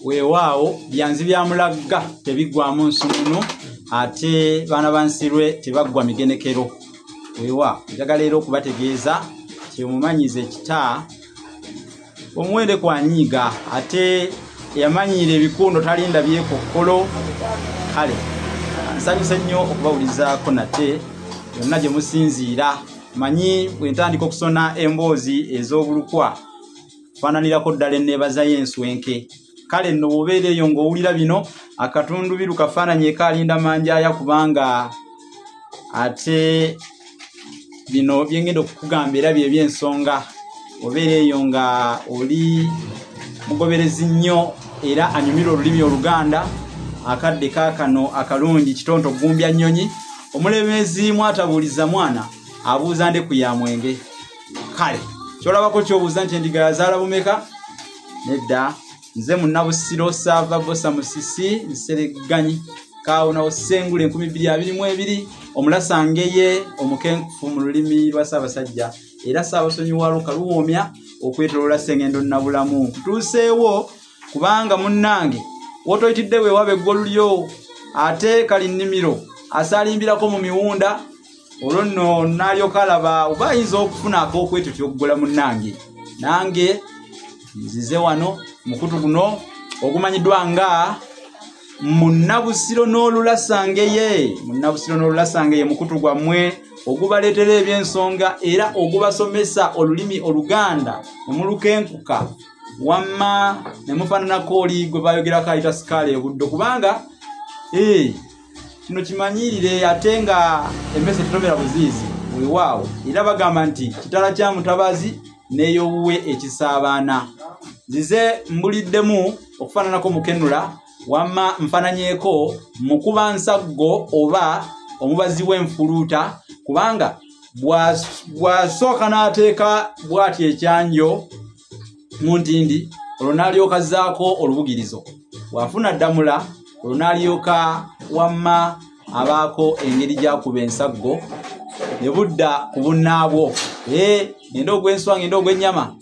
Weewaawo byanzi bya mulagga tebiggwamu nsumunu, ate baana ba Nsirwe tebaggwa migenekero. Weewa njagala era okubategeeza nti omumanyize ekita omuwende kwanyiiga, ate eyamanyiira ebikundo talinda byekokkolo. Kale nsanyuse nnyo okubawulizaako nate yonna gye musinziira. Manyi bwe ntandika okusona emboozi ez'obulukwa faananirako ddala enneebaza y'enswenke. Kale nno bw'obeera eyo ng'owulira bino, akatundubiru kafaananyi ekaalinda manjaaya, kubanga ate bino byengenda okukugamba era bye by'ensonga. Obeera eyo nga oli mugoberezi nnyo era anyumirwa olulimi Oluganda, akadde kaakano akalungi kitonto gumbya nnyonyi. Omulemezi mwatabuuliza mwana abuuza ndeku ya mwenge. Kale kyolabako kyobuuza nti endiga yazaala bumeka? Nedda, nze Munnabusiro Saava Bosa Musisi Nsereganyi kaawonawo Ssengula 2022, omulasangeye omukenkufu mu lulimi lwa Ssaabasajja era Ssaabasonyi waalwo kaluwoomya okwetoloola Ssengendo Nabulamu. Nkutuuseewo kubanga munnange w'otoyitidde weewaba eggolu lyo, ate kali nnimiro asaalimbirako mu miwunda, olwo nno n'alyoka alaba oba ayinza okufuna ak'okwetutya okugola. Munnange nange nzize wano mukutu guno ogumanyiddwa nga Munnabusiro n'Olulasangeye. Munnabusiro n'Olulasangeye mukutu gwammwe ogubaleetera ebyensonga era ogubasomesa olulimi Oluganda ne mulukenkuka, wamma ne mufaananako oli gwe bayogerako ayita sikaala ebuddo, kubanga kino kimanyirire ate nga emmese tetomera buziizi. Weewaawo era bagamba nti kitala kya mutabazi n'ey'owuwe ekisaabaana. Nzize mbuliddemu okufaananako mukenula, wamma nfaananyeeko mukuba nsaggo oba omubazi w'enfuluuta, kubanga bw'asooka n'ateeka bw'ati ekyanjo mu ntindi, olwo n'alyoka azzaako olubugirizo, bw'afuna ddamula olwo n'alyoka wamma abaako engeri gy'akuba ensaggo ne budda ku bunnaabwo. Ngenda ogw'enswa, ngenda ogw'ennyama,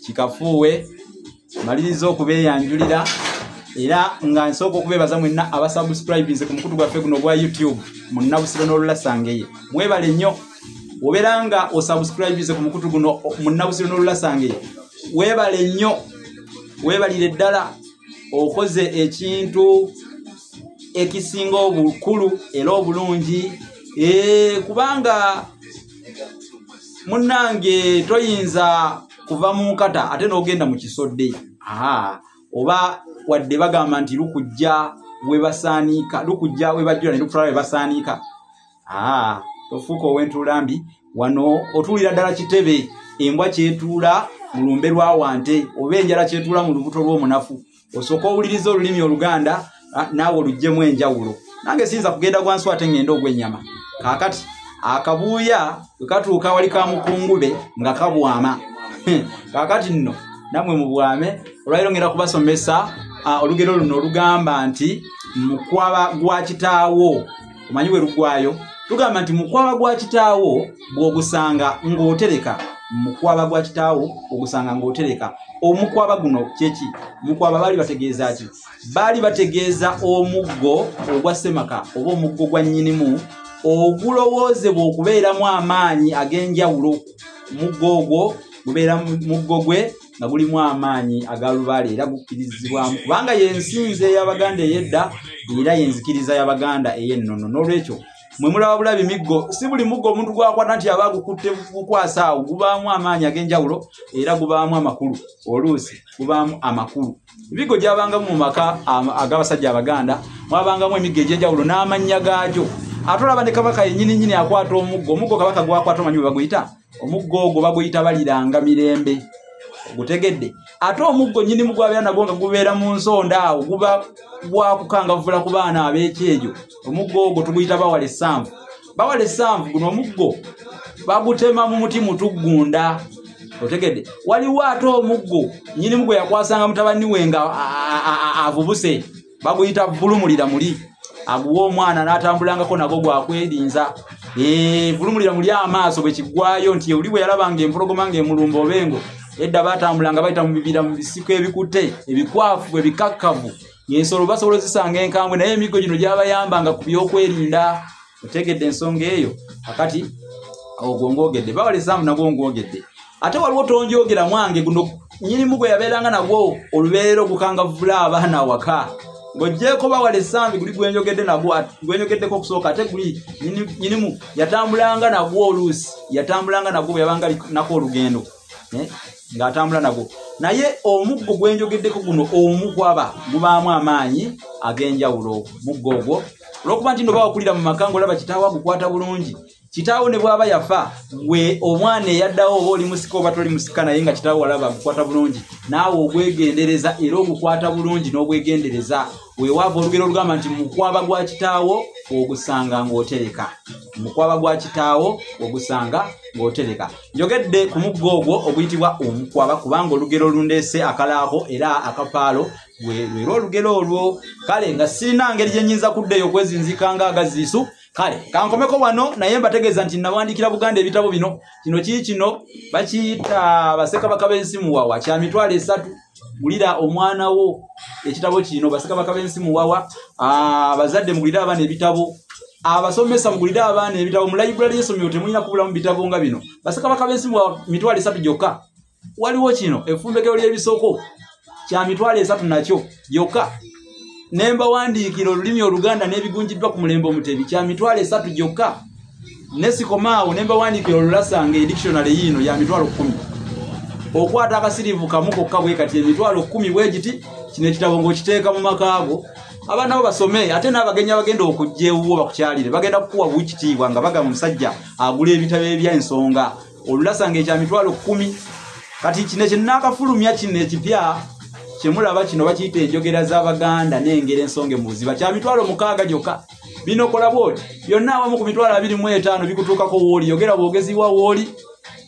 kikafuuwe. Maliriza okubeeyanjulira era nga nsooka okubeebaza mwenna abasubscribinze ku mukutu gwaffe guno ogwa YouTube Munnabusiro n'Olulasangeye. Mwebale nnyo. Obeera nga osubscribinze ku mukutu guno Munnabusiro n'Olulasangeye, weebale nnyo, weebalire ddala, okoze ekintu ekisinga obukulu era obulungi. Kubanga munnange toyinza kuva mu nkata ate n'ogenda mu kisodde. Oba wadde bagamba nti lukujja we basaaniika, lukujja we bajjula ne lukutwala we basaaniika. Tofuuka ow'entuulambi. Wano otuulira ddala kitebe embwa kyetuula mu lumbe lwa wante, oba enjala kyetuula mu lubuto lw'omunafu. Osooka owuliriza olulimi Oluganda naawe oluggyemu enjawulo. Nange siyinza kugenda gwa nswa ate ngenda ogw'ennyama. Kaakati akabuuya bwe katuuka wali ka mukungube nga kabwama. Kaakati nno nammwe mubwame. Olwaliro ngenda kubasomesa olugero luno olugamba nti mukwaba gwa kitaawo. Omanyi bwe lugwayo? Tugamba nti mukwaba gwa kitaawo bw'ogusanga ng'otereka. Mukwaba gwa kitaawo ogusanga ng'otereka. Omukwaba guno kyeki? Mukwaba baali bategeeza ki? Baali bategeeza omuggo ogwa ssemaka oba omuggo gwa nnyinimu ogulowoozebwa okubeeramu amaanyi ag'enjawulo. Omuggo ogwo gubeera muggo gwe nga gulimu amaanyi aga lubaale era gukkirizibwamu, kubanga y'ensinza ey'Abaganda ey'edda era y'enzikiriza y'Abaganda ey'ennono. N'olwekyo mwe mulaba bulabi miggo, si buli muggo omuntu gwakwata nti aba agukutte gukwasa awo, gubaamu amaanyi ag'enjawulo era gubaamu amakulu, oluusi gubaamu amakulu. Emiggo gyabangamu mu maka ag'abasajja Abaganda, mwabangamu emiggo egy'enjawulo n'amannya gaagyo. Ate olaba ne Kabaka yennyini nnyini akwata omuggo. Omuggo Kabaka gwakwata omanyi bwe baguyita? Omuggo ogwo baguyita baliranga mirembe. Ogutegedde? Ate omuggo nnyinimu gwabeera nagwo nga gubeera mu nsonda awo, guba gwakukangavvula ku baana ab'ekyejo. Omuggo ogwo tuguyita bawala essanvu. Bawala essanvu guno omuggo bagutema mu muti mutuggunda. Otegedde? Waliwo ate omuggo nnyinimu gwe yakwasanga mutabani we nga avubuse, baguyita vulumulira muli. Aguwa omwana n'atambulangako nagwo gwakwerinza. Vulumulira muli amaaso bwe kiggwayo nti oli bwe yalabanga empologoma ng'emulumba oba engo, Edda batambulanga bayita mu bibira, mu bisiko ebikutte, ebikwafu, ebikakkavu, ng'ensolo basobola ozisanga enkambwe, naye emiggo gino gyabayambanga ku byokwerinda. Otegedde ensonga eyo? Akati ogwo ngwogedde, bawala esambu nagwo ngwogedde. Ate waliwo tonjogera mwange guno nyinimu gwe yabeeranga nagwo olubeerera ogukangavvula abaana awaka. Ng'oggyeeko bawala essambi guli gwenjogedde nagwo, gwenjogeddeko okusooka, ate guli nyinimu yatambulanga nagwo oluusi, yatambulanga nagwo bwe yabanga nako olugendo, ng'atambula nagwo. Naye omuggo gwenjogeddeko guno omukwaba gubaamu amaanyi ag'enjawulo. Muggo ogwo olw'okuba nti nno bawakulira mu maka ng'olaba kitaawo agukwata bulungi, kitaawo ne bw'aba yafa, gwe omwana eyaddawo oba oli musika oba toli musika, naye nga kitaawo walaba agukwata bulungi, naawe ogwegendereza era ogukwata bulungi n'obwegendereza. Weewaava olugero olugamba nti mukwaba gwa kitaawo ogusanga ng'otereka, mukwaba gwa kitaawo ogusanga ng'otereka. Njogedde ku muggo ogwo oguyitibwa omukwaba kubanga olugero olundeese akalaako era akapaalo lwe olugero olwo. Kale nga sirina ngeri gye nnyinza kuddayo okwezinzika nga agaziisu. Kale kankomeko wano, naye mbategeeza nti nawandiikira Buganda ebitabo bino. Kino kii kino bakiyita Bassekabaka b'ensi Muwawa, kya 300,000. Gulira omwana wo ekitabo kino, Bassekabaka b'ensi Muwawa. Abazadde mugulire abaana ebitabo, abasomesa mugulire abaana ebitabo. Mu library y'essomero temulina kubulamu bitabo nga bino. Bassekabaka b'ensi Muwawa 300,000 gyokka. Waliwo kino effumbekero ly'ebisoko kya 300,000 nakyo gyokka. Ne mbawandiikira olulimi Oluganda n'ebigunjiddwa ku mulembe Omutebi kya 300,000 gyokka. Ne sikomaawo, ne mbawandiikira olulasanga edictionary yiino ya 10,000. Okwata akasiriivu kamu kokka bwe kati 10,000 bwe giti. Kino ekitabo ng'okiteeka mu makaago, abaana bo basome, ate n'abagenyi abagenda okujja ewuwo bakukyalire bagenda kukuwa bukitiibwa nga bagamba omusajja agula ebitabo eby'ensonga. Olulasanga ekya 10,000. Kati kino kye nnaakafulumya kino ekipya kyemulaba kino bakiyita enjogera z'Abaganda n'engero ensonge mu buziba, kya 600,000 gyokka. Bino kola bw'oti byonna awamu ku 25,000 bikutuukako w'oli. Yogera bwogezi wa w'oli,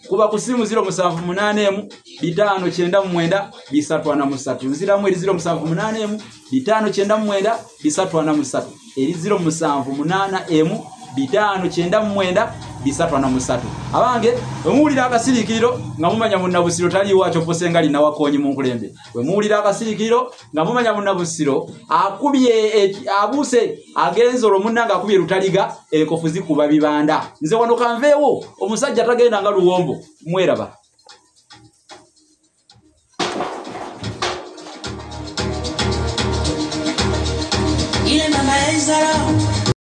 kuba ku simu 0781 599 343. Nziramu eri 0781 599 343, eri 0781 599 343. Abange bwe muwulira akasiriikiriro nga mumanya munnabusiro taliiwo akyopose nga linawakoonyi mu nkulembe. Bwe muwulira akasiriikiriro nga mumanya munnabusiro akubye abuuse agenze olwo munnange akubye lutaliga, enkofu zikuba bibanda. Nze wano kanveewo, omusajja tagenda nga luwombo, mweraba. Ile mama ezara